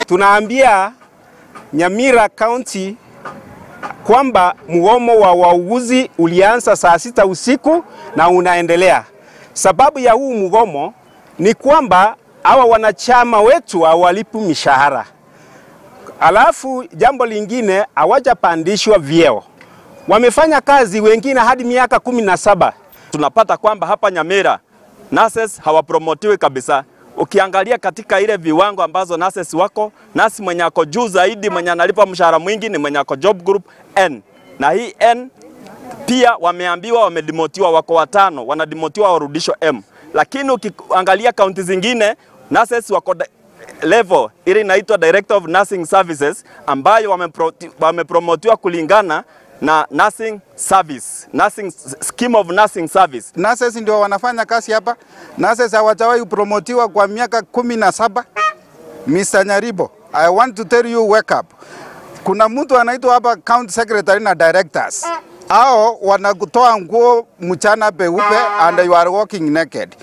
Tunaambia Nyamira County kwamba mgomo wa wauguzi ulianza saa 6 usiku na unaendelea. Sababu ya huu mgomo ni kwamba hawa wanachama wetu hawalipi mishahara. Alafu jambo lingine, hawajapandishwa vyeo. Wamefanya kazi wengine hadi miaka 17. Tunapata kwamba hapa Nyamira nurses hawapromotiwi kabisa. Ukiangalia katika ile viwango ambazo nurses wako, nurse mwenye ako juu zaidi, mwenye analipa mshahara mwingi ni mwenye ako job group N. Na hii N pia wameambiwa wamedemotiwa, wako 5, wanademotiwa warudishwe M. Lakini ukiangalia kaunti zingine nurses wako level ile inaitwa Director of Nursing Services, ambayo wamepromotiwa kulingana na nursing service, nursing scheme of nursing service. Nurses ndio wanafanya kazi hapa. Nurses hawajawahi kupromotiwa kwa miaka 17. Mr. Nyaribo, I want to tell you, wake up. Kuna mtu anaitwa hapa county secretary na directors. Hao wanakutoa nguo mchana peupe and you are walking naked.